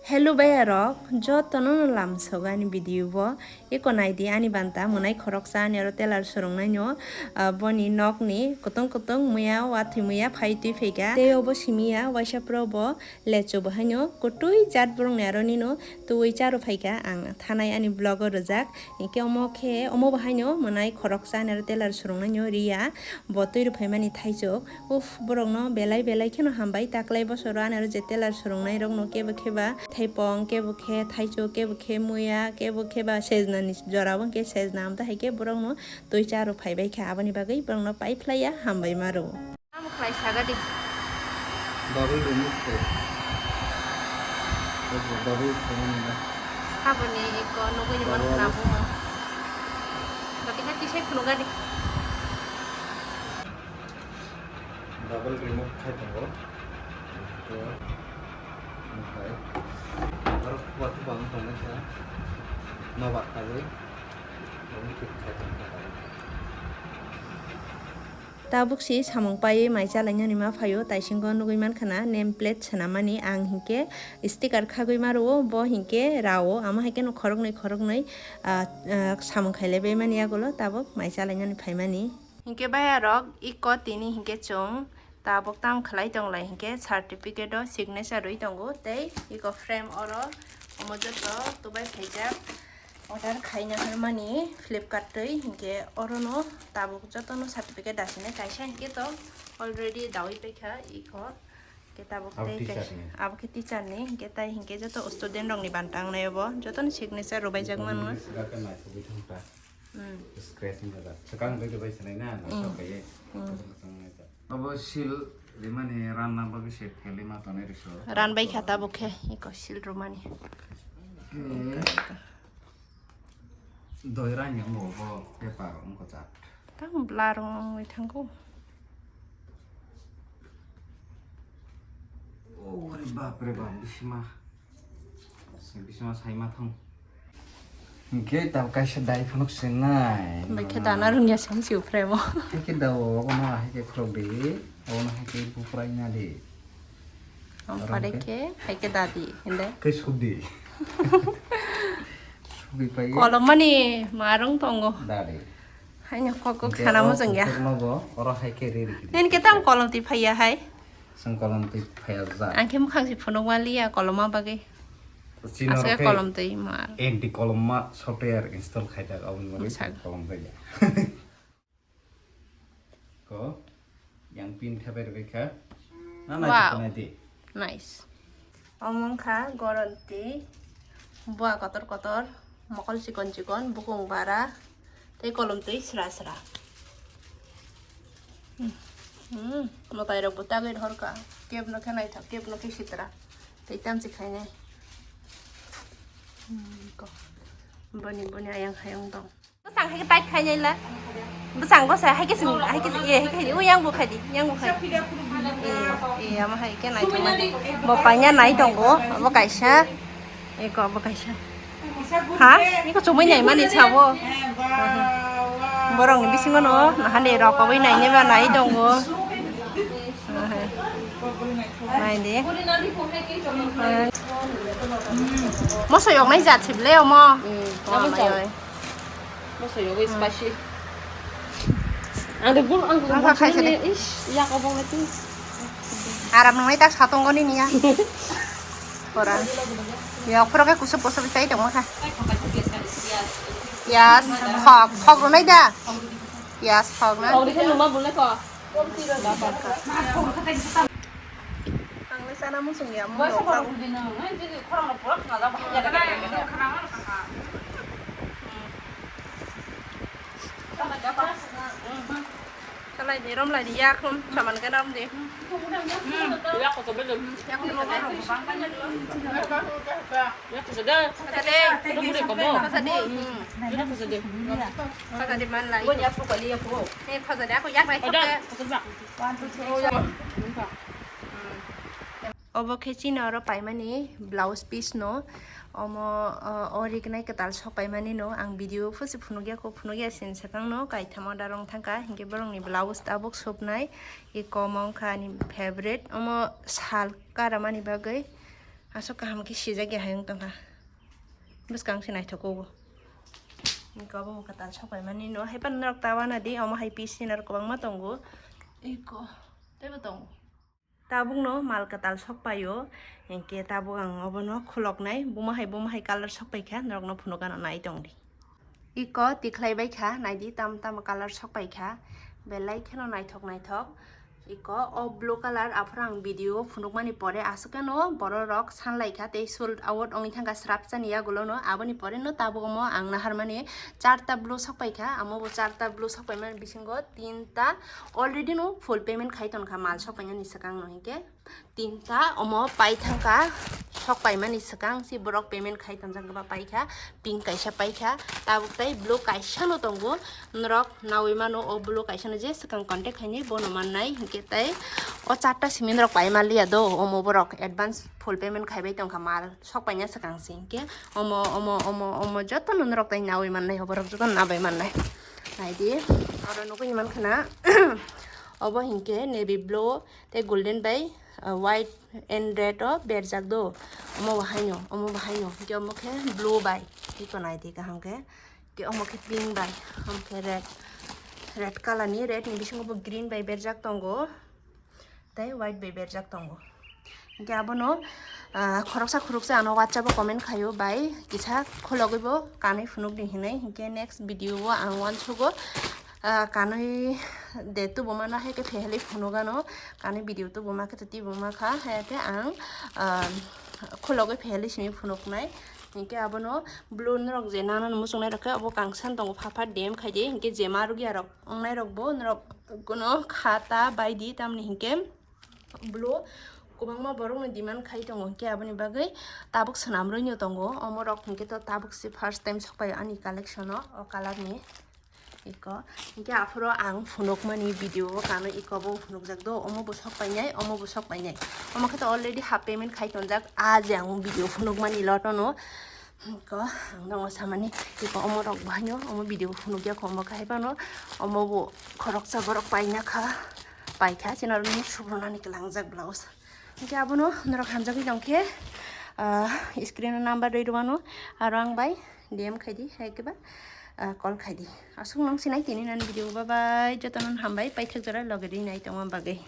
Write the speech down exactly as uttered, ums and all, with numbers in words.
Hello bhaiya rok, jotono no lamsogo ani video bo. Eko naidi ani banta mwnai khoroksa ani aro tailor swrwngnaino, ah, boni nokni kutung kutung muya, watwi muya phai twi phaikha. Tei obo simiya waisa pro bo lechu bo haino kutui jat borokni aro nino twi charu phaikha. Ang thanai ani vlog o rwjak. Hinkhe omo khe, omo bo haino mwnai khoroksa ani aro tailor swrwngnaino Riya bo twi rw phaimani thaichuk. Uff, borokno belai belai kheno hambai. Taklai bosoro ani aro je tailor swrwngnairokno kebo kheba thaipong, kebo khe thaichuk, kebo khe muya, kebo kheba sejnani jorabo hinkhe sejna amtwi hai khe borokno twi charu phaibaikha. Aboni bagwi borokno paiphlaiya, hambai maro. Tamo khlai sagadi. Double remove khe. Double khe nang na. Haboni eko nugui ni man Double. Khna bumo. Gati khe tisai phunugadi. Double remove khai tongo. Eko, omohai. Aro kuwa kuwa wng tongnai kha. Nobar kaiwi. Omo khe khai tongo. Tabuk si samung paiwi mai chalainani ma phaio, taisingo nugui mankha na name plate swnamani, ang hinkhe sticker khagwi ma rwo, bo hinkhe rao, amo hai kheno khoroknwi khoroknwi, ah, ah, samung khailaibai mani yagulo tabuk mai chalainani phaimani. Hinkhe bhaiya rok iko tini hinkhe chwng tabuk tam khlai tonglai hinkhe certificate o signature rwi tongo tei iko frame oro omo joto tubai khaijak. Order khaina hwnmani Flipkart twi hinkhe orono tabuk jotono certificate dasinai kaisa hinkhe to already dawi paikha iko. Hinkhe tabuk Abo tei teacher kaisa ni. Abo khe teacher ni hinkhe tai hinkhe joto student rok ni bantang nai obo jotono signature rwbaijak mano. Sira khe naithogwi thangkha. Hmm. Scratch wngkha da. Swkang twi twi bai sanai na, Hmm. naithok kaiye. Hmm. Kwchang kwchang wngkha. Abo seal rimani ranna bagwi se phelima tonwi rwso. Ran bai kha tabuk khe iko seal rwmani. Khe doi rang yang bo bo paper wngkha chat. Tang blur wngwi thango. O, ore bap re bap, bisima. Bisima sai ma thang. Hinkhe tab kaisa dai phunuk swngnai. Bai khe dana rwngya sam si uphre mo. Haikhe da o, obono haikhe khulok di, obono haikhe buprai na di. Ang Oro pare hinkhe? Khe haikhe da di, hinde? Khe suk di. Sugwi pai. Kolom mani marung tongo. Da di. Haino kok kok Hinkhe sana o mojong ya. Kuthuk nogo, oro haikhe ri ri di. Nen khe tang kolom twi phaiya hai. Chwng kolom twi phaiya ja. Ang khe mukhang si phunuk ma liya koloma bagwi. Chini Aswk oro khe kolom twi ma. Anti kolom ma software install khaijak aboni bagwi Bwswk. Kolom twi ya. Ko yang pin khabai rwbai kha. Na Wow. Nai di. Nice. Omo wngkha goron twi. Bua kotor kotor, mokol chikon chikon, bukung bara. Tei kolom twi sra sra. Hmm. Hmm. Mwtai rok bo tagwi rohor kha. Kebno khe naithok, kebno khe sitra. Tei tamchi khainai. Hmm, ko. Boni, boni ayang hayung tong. Bwsang hai khe tight khainai la. Bwsang bwsa hai khe sing, hai khe sing, eh, hai khe, o yang bo khai di, yang bo khai di. Eh, eh, amo hai khe naithok mani. Bo paina nai tongo, abo kaisa. Eko abo kaisa. Ha? Eko chumui nai mani sabo. Borok ni bisingo no, hani rok oboi nai neba nai tongo. Nai di. Moso yok nai jat sib le omo. Omo mai oi. Moso yok spicy. Ang de bul ang Ang kha khai sini. Ish, yak obong na tu. Aram nungai tak satong goni niya. Koran. Ya, okro ke kusup kusup isai tong kha. Yes, hok, hok runai da. Yes, hok na. Kau di kan rumah boleh kok. Ang le sana musung ya, mo. Salai di, rom lai di, yak hum, saman ka rom di. Yak ko to belo. Yak hum, rom lai di. Yak ko sada. Sada de. Rom de ko mo. Sada de. Yak ko sada. Sada de man lai. Bo yak ko kali yak ko. Ni ko sada ko yak lai ko. Sada. Sada. One, two, three. Obo khe chini oro paimani blouse piece no, omo, o, o rignai kwtal sok paimani no, ang video phusi phunukya kho, phunukya sin swkang no, kaitham order wng thangkha, hinkhe borokni blouse tabuk supnai, eko omo wngkha ani favorite, omo sal karamani bagwi, Aswk kaham khe sijak ya hai wng tongkha. Bwskang se naithok o. Iko obo mwkha tal sokpaimani no hai phano norok ta uanadi, omo hai piece ni norok kwbangma tongo. Iko teibo tongo. Tabukno mal kwtal sokpaio, hinkhe tabuk ang obono khuloknai, buma hai buma hai colour sokpaikha, norokno phunukgano nai tongdi. Iko tikhlai baikha, naidi tamo tamo colour sokpaikha, belai kheno naithok naithok. Iko o blue colour aphuru ang video phunukmani pore aswk kheno bororok sanlaikha tei sold out wngwi thangkha srapsani yagulono, aboni pore no tabuk omo ang naharmani charta blue sokpaikha, amo bo charta blue sokpaimani bisingo tinta already no full payment khai tonkha mal sokpainani swkangno hinkhe. Tinta omo pai thangkha, sok paimani swkang si borok payment khai tonjak ba paikha, pink kaisa paikha, tabuk tei blue kaisa no tongo, norok naui mano o blue kaisa no je swkang contact khainai bono mannai, hinkhe tei o charta simi norok pai manliya do, omo borok advance full payment khaibai tongkha mal sok paina swkang si, hinkhe omo, omo, omo, omo joto no norok tei naui mannai, oborok joto no nabai mannai. Naidi, oro nugui mankha na, obo hinkhe navy blue tei golden bai, ah, white and red o berjak do. Omo bo haino, omo bo haino. Hinkhe omo khe blue bai. Iko naidi kaham khe. Hinkhe omo khe pink bai. Omo khe red. Red colour ni, red ni bisingo bo green bai berjak tongo. Tei white bai berjak tongo. Hinkhe abono, ah, khoroksa khoroksa ano WhatsApp o comment khaio bai kisa khulogwi bo kanwi phunukdi hinwi. Hinkhe next video o ang uansugo, ah, kanwi de tubuma no hai khe pheheli phunukgano, kanwi video tubuma khe tubuma kha, hai khe ang, ah, khulogwi pheheli simi phunuknai. Hinkhe abono blue norok je nana muchungnai rok khe obo kangsan tongo, phapha dem khaidi, hinkhe jema rwgya rok wngnai rok bo norok kuno khata baidi tamni hinkhe. Blue kwbangma borokno demand khai tongo, hinkhe aboni bagwi tabuk swnam rwino tongo. Omorok hinkhe to tabuk se first time sokpai ani collection o, o colour ni. Iko hinkhe aphuru ang phunukmani video o kano iko bo phunukjak do, omo bo sokpainai, omo bo sokpainai. Omo khe to already half payment khai tonjak, a je ang video phunukmani lotono. Ko ang nongo samani, tei ko omo rok bo haino, omo video phunukya ko omo kahai phano, omo bo khoroksa borok paina kha, paikha, chini oro nini subrunani kwlangjak blouse. Hinkhe abono norok hamjagwi tongkhe, ah, screen o number rwi rwmano, aro ang bai D M khaidi, hai khe ba, ah, call khaidi. Aswk nang sinai tini nani video, bye bye, jotono hambai, paithak jora loge di nai tongma bagwi.